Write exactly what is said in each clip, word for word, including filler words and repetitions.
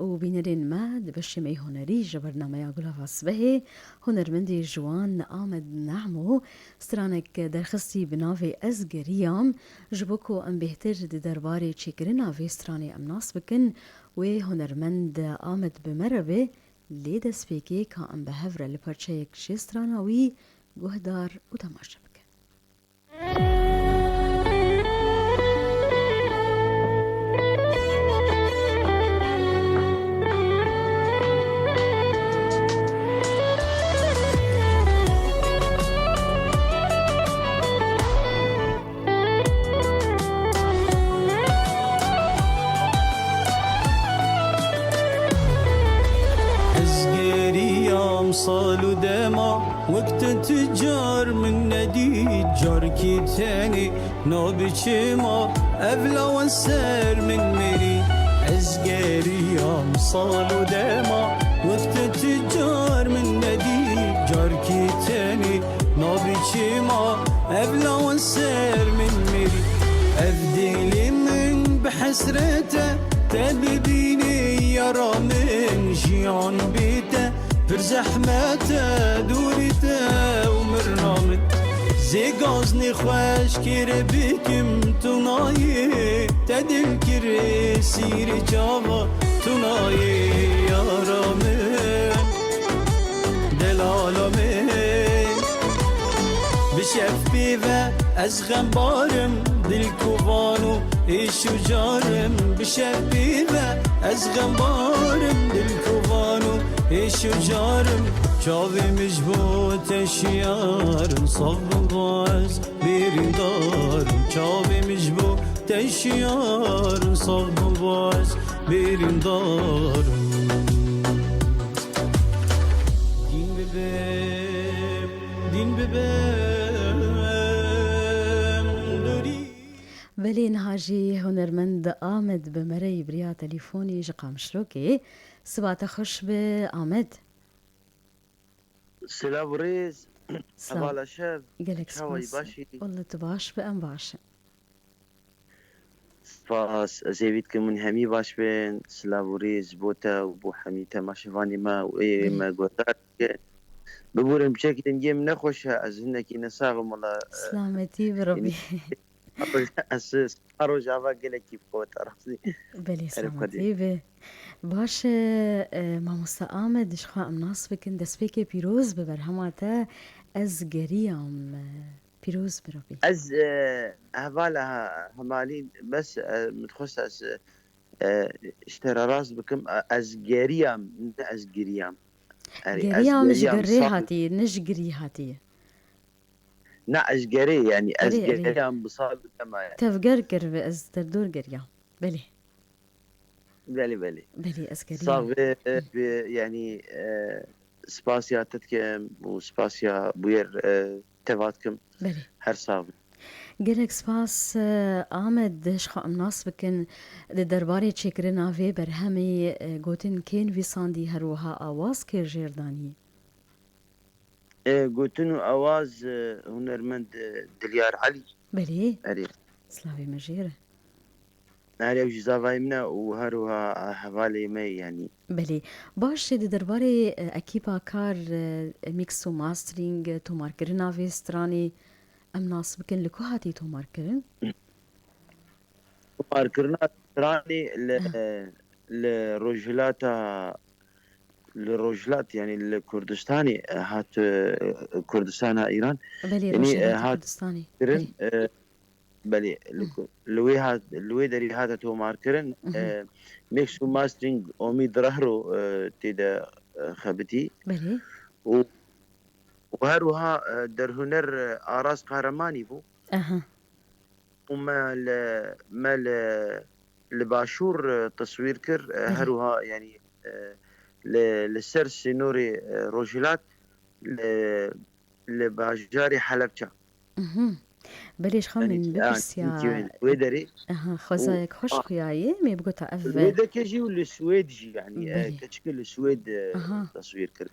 û bînerên me di beşê me yê hunerî ji bernameya Gulava Sibehê, hunermendê ciwan Amed Nehmo stranek derxistî bi navê Ez Geriyam. Ji bo ku em bêhtir di derbarê çêkirina vê stranê em nas bikin, wê hunermend Amed bi me re be, lê destpêkê ka em bi hev re li parçeyek ji strana wî guhdar û temaşe bikin. Ez geriyam sal û dema, wek te tu car min nedî, carkî tenê nabiçima, ev lawan ser min mêrî. Ez geriyam sal û dema, wek te tu car min nedî, carkî tenê nabiçima, ev lawan ser min mêrî. Ev dilê min bi hesrete te bibînê, yara min jiyan bê te. Pir zehmet e dûrî te û mirna min. Zê gaznê xweş kêrê bikim tu nayê, te dil kirê sîrê çava tu nayê, yara min, delala min. Bi şev pê ve ez xembarim, dil kovan û êş û carim. Bi şev pê ve ez xembarim, dil kovan û êş û carim. Çavê min ji bo te şiyar in, sax bibaz bêrîndar in. Çavê min ji bo te şiyar in, sax bibaz bêrîndar in. Dîn bibim, dîn bibim, durî. Belê, niha jî hunermend Amed bi me re yî bi riya telîfonê ji Qamişlokê. Siba te xweş be, Amed. Silav û rêz. Silav. Hevala şev. Gelek spas. Çawa yî, baş î? Welle tu baş be, em baş in. Spas. Ez hêvî dikim hûn hemî baş bin. Silav û rêz bo te û bo hemî temaşevanê me û ê Belê. me guhdar dikin. Biborin, piçekî dengê min nexweş e, ez hinekî nesax im wela, e, Silametî bi Rabbî. Ez spa Rojava gelekî bi xwe te rastî. Belê, Erê Xwedê. Silametî be. Baş e, e, mamoste Amed, ji xwe em nas bikin, destpêkê pîroz bi berhema te Ez Geriyam. Pîroz bi Rabbî. Ez, e, hevala he-, hemalî, bes, e, min dixwest ez, e, ji te re rast bikim, e, ez geriyam, ne ez giriyam. Erê, ez Geriyam ji geriyam, ger rê sal hatî, ne ji girî hatî. Na, ez gerê, yanî, ez Erê, erê. geriyam bi sal û dema, yanî. Tevger kir ve ez derdor geriyam. Belê. Belê, belê. Belê, ez geriyam. Sax be, e, bi, yanî, e, spasiya te dikim û spasiya bûyer, e, teva dikim. Belê. Her sax be. Gelek spas, e, Amed, ji xwe em nas bikin. Di derbarê çêkirina vê berhemê, e, gotin kê nivîsandî, her wiha awaz kê jêr danî? E, gotin û awaz, e, hunermend, e, Dilyar Elî. Belê. Erê. Silavê me jê re. Erê, ew jî zavayê min e û her wiha hevalê me ye, yanî. Belê. Baş e, di derbarê, e, ekîpa kar, e, mix û mastering, e, tomarkirina vê stranê em nas bikin, li ku hatî tomarkirin? Tomarkirina stranê li, Aha. li Rojhilata, li Rojhilat, yanî li Kurdistanê, e, hat, e, Kurdistana Îran. Belê, Yanî, e, Rojhilata hat Kurdistanê. kirin, Belê. e, belê, li Hı. ku-, li wê hat, li wê derî hate tomarkirin, Mhm. e, mix û mastering Omîd Rehro, e, tê de, e, xebitî. Belê. Û, û her wiha, e, derhuner, e, Aras Kahramanî bû. Aha. û me li, me li, li Başûr, e, teswîr kir, e, Belê. her wiha, yanî, e, li, li ser sînorê, e, Rojhilat, li, li bajarê Helebça. Mhm. Belê, ji xwe Yanî, min a, bipirsiya. Wê derê. Aha, xwezayek xweş xuyaye, me bigota ev Wê deke jî û li Swêd jî, yanî, e, Belê. keçikê li Swêd, e, Aha. teswîr kir.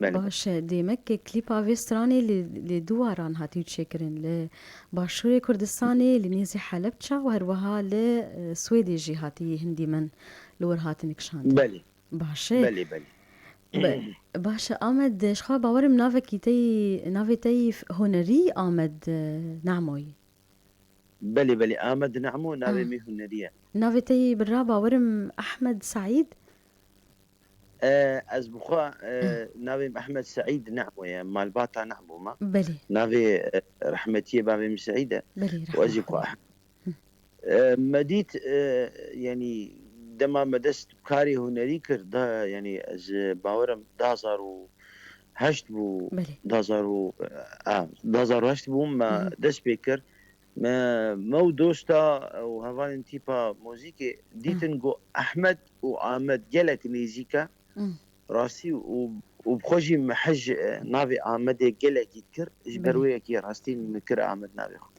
Belê. Baş e, demek klîpa vê stranê li, li du waran hatî çêkirin. Li Başûrê Kurdistanê, li nêzî Helebça û her wiha li, e, Swêdê jî hatî hindî min li wir hatin kişandin. Belê. Baş e. Belê, belê. Be-, baş e, Amed, ji xwe bawerim navekî te yî, navê te yî f-, hunerî Amed, e, Namo yî. Belê, belê, Amed Namo navê Ah. min hunerî ye. Navê te yî birra bawerim Ahmed Saîd? E, ez bi xwe, e, Eh. navê min Ahmed Saîd Namo ye, malbata Namo me. Belê. Navê, e, rehmetiyê bavê min Saîd e. Belê, Û ez jî rehmet xwe Xwedê. Ahmed. Hı. E, me dît, e, yanî dema me dest bi karê hunerî kir, da, yanî ez, e, bawerim du hazar û heşt bû, Belê. du hazar û, e, a, du hazar û heşt bû, me Hı hı. dest pê kir. Me, me û dosta û hevalên tîpa muzîkê dîtin Hı. ku Ehmed û Amed gelek nêzîk e. Hı. Rastî û, û bi xwe jî me hej, e, navê Amedê gelekî dikir. Ji ber Belê. wê yekê rastî min kir Amed navê xwe.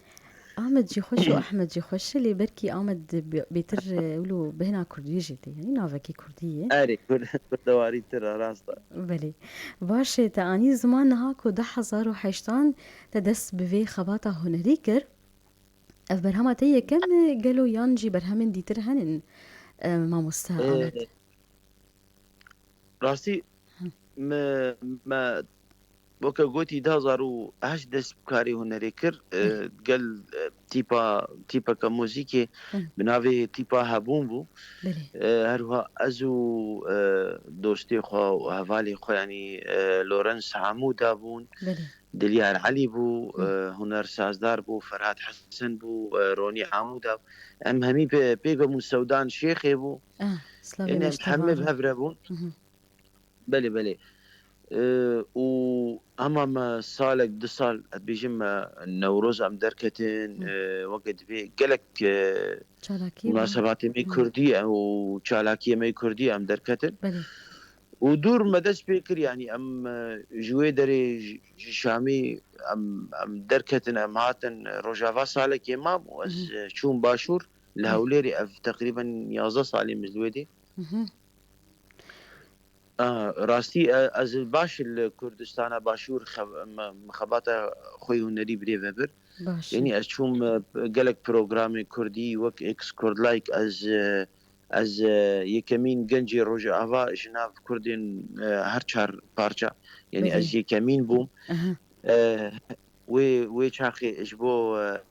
Amed jî xweş û Ehmed jî xweş e, lê belkî Amed bi-, bêtir, e, wilo bihêna kurdî jî tê. Yanî navekî kurdî ye. Erê, kurd-, kurdewarîtir e, rast e. Belê. Baş e, te anî ziman niha ku du hezar û heştan te dest bi vê xebata hunerî kir. Ev berhema te yekem e gelo yan jî berhemên dîtir henin, e, mamoste Ee, Amed? Rastî Hı. me, me weke gotî du hazar û heşt dest bi karê hunerê kir. E, Belê. gel, e, tîpa, tîpeke muzîkê Hı. bi navê Tîpa Hebûn bû. Belê. E, her wiha ez û, e, dostê xwe û hevalê xwe, yanî, e, Lorenz Hamûda bûn. Belê. Dilyar Elî bû, Hı. e, hunersazdar bû, Ferhat Hesen bû, e, Ronî Amûda. Em hemî pê-, pêk ve bûn, Sewdan Şêxê bû. Ah, slavê Yanî me em ji te hemî ve re. bi hev re bûn. Hı hı. Belê, belê. E, û hema me salek, du sal, ez dibêjim me Newroz em derketin, Hı. e, weke divê gelek, e, Çalakî bû. munasebatê me Hı. kurdî, e, û çalakiyê me kurdî em derketin. Belê. Û dûr me dest pê kir, yanî em, e, ji wê derê ji, ji Şamî em, em derketin, em hatin Rojava salekê mam û ez, Mhm. e, çûm Başûr li Hı. Hewlêrê, ev teqrîben yazdeh salî min ji wê dê. Mhm. A, rastî, e, ez baş li Kurdistana Başûr xev-, me, me xebata xwe yê hunerî birê vebir. Baş e. Yanî ez çûm, e, gelek programê kurdî wek X Kurdlike, ez, e, Ez, e, yekemîn gencê Rojava ji nav Kurdên, e, her çar parça, yanî Belê. ez yekemîn bûm. Aha. E, wê, wê çaxê ji bo, e,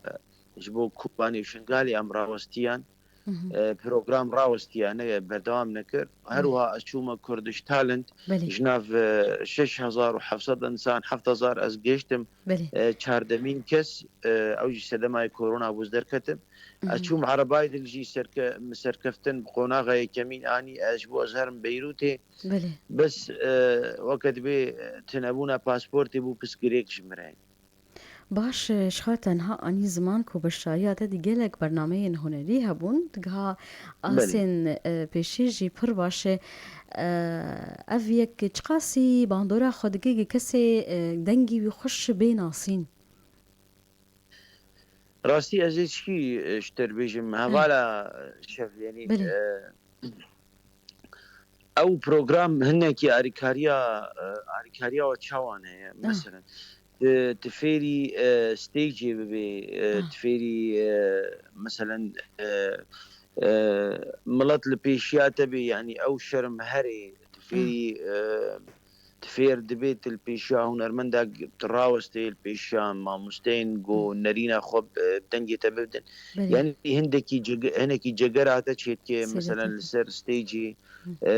ji bo Kobanê û Şingalê em rawestiyan. Mhm. E, program rawestiya, ne, berdewam nekir. Her Belê. wiha ez çûme Kurdish Talent, Belê. ji nav, e, şeş hezar û heft sed insan, heft hezar ez gihiştim. Belê. E, çardemîn kes, e, ew jî sedema yê korona bû ez derketim. Ez Mhm. çûm erebayê de jî serke-, min serkeftin bi qonaxa yekemîn anî, ez ji bo ez herim Beyrûtê. Belê. Bes, e, weke dibê, e, tunebûna pasportê bû pirsgirêk ji min re. Baş, e, ji xwe tenha anî ziman ku beşdariya te di gelek bernameyên hunerî hebûn, digiha Belê. asên, e, pêşî jî pir baş e. E, ev yek çiqasî bandora xwe dike ku kesê, e, dengî wî xweş bê nasîn? Rastî ez ê çikî, e, ji te re bêjim, Hı. hevala, e, şev, yanî, Belê. e, ew program hinekî arîkariya, e, arîkariya we çawan heye? Ah. Meselen, tu, tu fêrî, e, stagê bibê, e, Ah. tu fêrî, e, meselen, e, e, milet li pêşiya te bê, yanî ew şerm herê, tu Ah. fêrî, e, Tu fêr dibê tu li pêşiya hunermenda g-, tu rawestê li pêşiya mamosteyên ku Hı. nerîna xwe bi dengê te bibdin. Belê. Yanî hindekî cege-, hinekî cegera te çêdike, Sêdekî. meselen li ser stêcî, Hı. e,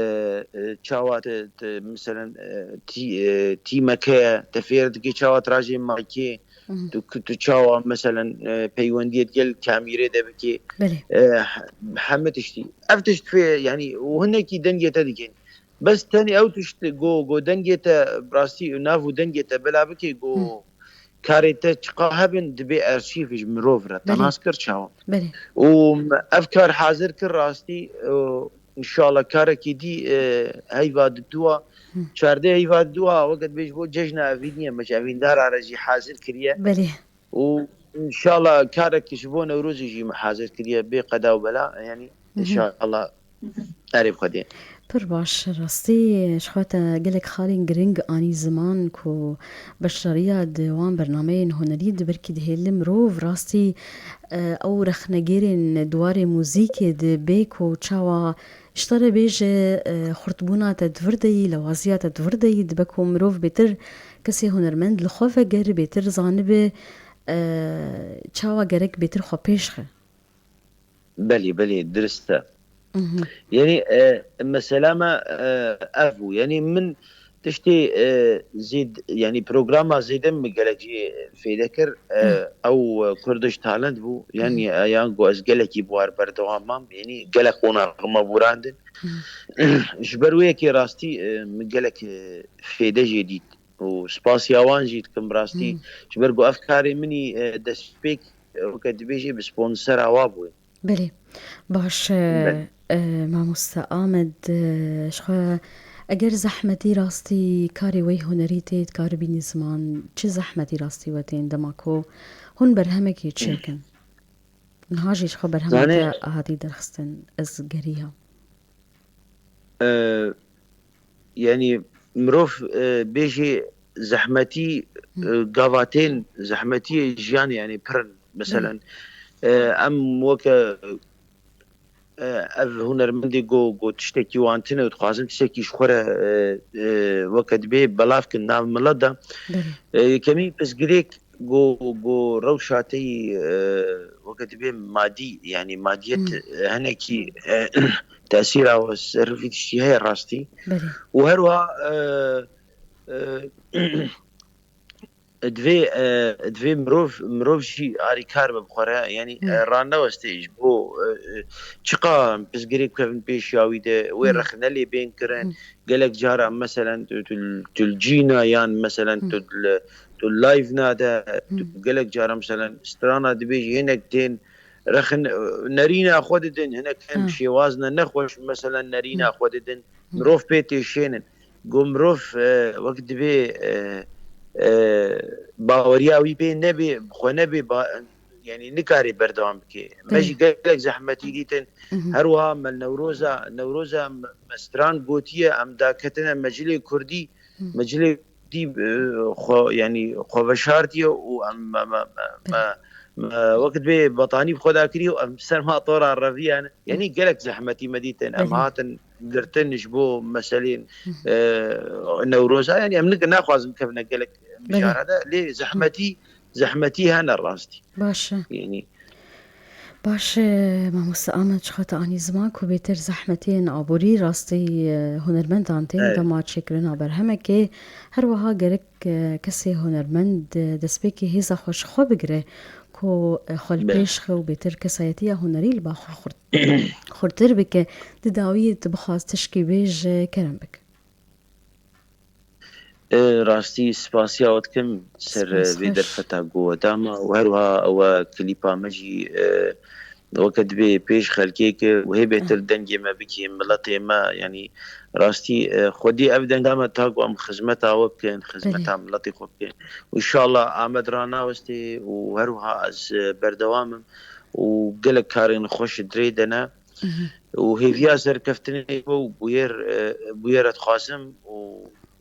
e, çawa te, te, meselen, e, tî-, e, tîmeke ye, te fêr dike çawa tu rajê maykê, Mhm. tu, tu çawa, meselen, e, peywendiyê digel kamîrê de bikê. Belê. E, he-, heme tiştî. Ev tişt fê, yanî, û hinekî dengê te dikin. Bes tenê ew tişt go, go dengê te rastî û nav û dengê te bila bikê go Hı. karê te çiqa hebin dibê arşîv ji mirov re. Belê. Te nas kir çawa? Belê. Û ev kar hazir kir rastî, û înşallah karekî dî, e, heyva diduwa, Hı. çardeh heyva diduwa, weke dibê ji bo cejna evîniyê me ji evîndara re jî hazir kiriye. Belê. Û înşallah karek ji bo Newrozê jî me hazir kiriye bê qeda û bela, yanî Mhm. înşallah erê bi Xwedê. Pir baş, rastî ji xwe te gelek xalên giring anî ziman ku beşdariya di wan bernameyên hunerî di ber kî dihêle mirov rastî, e, ew rexnegêrên di warê muzîkê de bê ku çawa ji te re bêje, e, xurtbûna te di vir de yî, lewaziya te di vir de yî, dibe ku mirov bêtir kesê hunermend li xwe veger, bêtir zanibe, e, çawa gerek bêtir xwe pêş xe. Belê, belê, dirist e. Mhm. Yanî, e, mesela me, e, ev bû. Yanî min tiştê, e, zêd-, yanî programa zêde min gelek jî fêde kir. E, Hı. Ew, e, Kurdish Talent bû. Yanî, Hı. E, yan ku ez gelekî bi war berdewam mam. Yanî gelek qonaxê me borandin. Hı. Ji ber wê yekê rastî, e, min gelek, e, fêde jê dît. Û spasiya wan jî dikim rastî. Hı. Ji ber ku ev karê min î, e, destpêk, e, weke dibêjî bi sponsera wa bûye. Belê. Baş, e, Belê. E, mamoste Amed, e, ji xwe eger zehmetî rastî karê wê hunerî tê, dikaribînî ziman, çi zehmetî rastî we tên dema ku hûn berhemekê çêkin? Niha jî ji xwe berhema Zanê- te hatî derxistin, ez geriya. E, yanî mirov, e, bêjî zehmetî, Hı. E, gava tên zehmetiyê jiyanê, yanî pir in. Meselen, Hı. E, em weke, e, ev hunermendê go, go tiştekî wan tune û dixwazin tiştekî ji xwe re, e, e, weke dibê belav kin nav milet de. Belê. E, yekemîn pirsgirêk go, go rewşa te yî, e, weke dibê madî, yanî madiyet, Hmm. e, hinekî, e, tesîra we ser vî tiştî heye rastî. Belê. Û her wiha, e, e, divê, e, divê mirov, mirov jî arîkar be bi xwe re, yanî, Hmm. e, raneweste ji bo, e, e, çiqa pirsgirêk bikevin pêşiya wî de, wê Hmm. rexne lê bên kirin. Hmm. Gelek cara, meselen, tu, tu, tu li cîna yan, meselen, Hmm. tu li, tu live nade, tu Hmm. gelek cara, meselen, strana dibêjî, hinek tên rexin, nerîna xwe didin, hinek hem Ha. şêwazne nexweş, meselen, nerîna Hmm. xwe didin. Hmm. Mirov pê têşênin. Go mirov, e, wek dibê, e, e, baweriya wî pê nebê, bi xwe nebê, ba-, yanî nikarê berdewam bike. Me Tabii. jî gelek zehmetî dîtin. Mhm. Her wiha me Newroza, Newroza me, me stran gotiye, em daketine mecilê Kurdî, Mhm. mecilê Kurdî, e, xwe, yanî xwe veşartiye û em, me, me, me, me, Tabii. me wek dibê betanî bi xwe dakirî û em ser ma tora reviyane. Yanî gelek zehmetî me dîtin. Em Belê. hatin girtin ji bo meselên, Mhm. e, Newroza. Yanî em nik-, naxwazin bikevine gelek Belê. mijara de. Lê zehmetî, zehmetî hene rastî. Baş e. Yanî Baş e, mamoste Amed, ji xwe te anî ziman ku bêtir zehmetiyên aborî rastî, e, hunermendan tên Evet. dema çêkirina berhemekê. Her wiha gerek, e, kesê hunermend, e, destpêkê hêza xwe ji xwe bigire ku, e, xwe li Be. pêş xe û bêtir kesayetiya hunerî li ba xwe xurt-, xurtir bike. Di dawiyê tu bixwaz tişkî bêje, kerem bike. E, rastî spasiya we dikim ser, e, Spas vê xweş. derfeta ku we dama û her wiha ew e klîpa me jî, e, weke dibê pêş xelkê ke û hê bêtir Eh. dengê me bikî miletê me, yanî rastî, e, xwedî ev deng da me ta ku em xizmeta we bikin, xizmeta Belê. miletê xwe bikin. Û înşallah Amed ranawestê û her wiha ez, e, berdewam im û gelek karên xweş di rê de ne. Mhm. Û hêviya serkeftinê we û bûyer, e, bûyer e dixwazim û,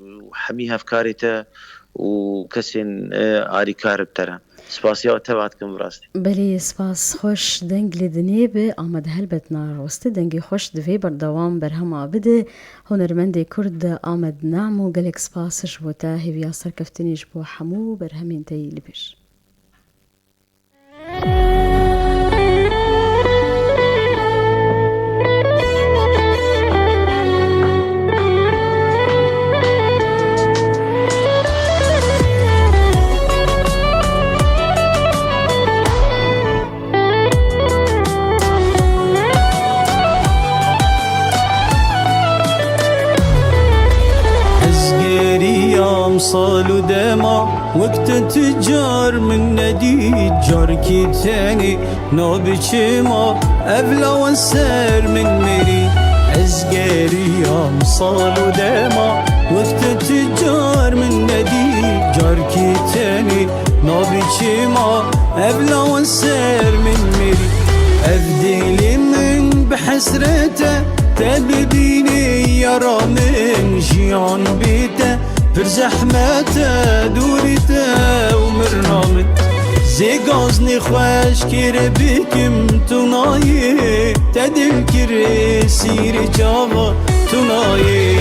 û hemî hevkarê te û kesên, e, arîkar bi te re. Spasiya we teva dikim bi rastî. Belê, spas xweş, deng li dinê bi, Amed helbet naraweste, dengê xweş divê berdewam berhema bide. Hunermendê Kurd Amed Namo, gelek spas ji bo te, hêviya serkeftinê ji bo hemû berhemên te yî li bêj. Ez geriyam sal û dema, wek te tu car min nedît, carkî tenê nabiçima, ev lawan ser min mirî. Ez geriyam sal û dema, wek te tu car min nedît, carkî tenê nabiçima, ev lawan ser min mirî. Ev dilê min bi hesrete te bibînê, Yara min jiyan bê te pir zehmet e, dûrî te û mirna min. Zê gaznê xweş kêre bikim tu nayê, te dil kirê sîrê çava tu nayê.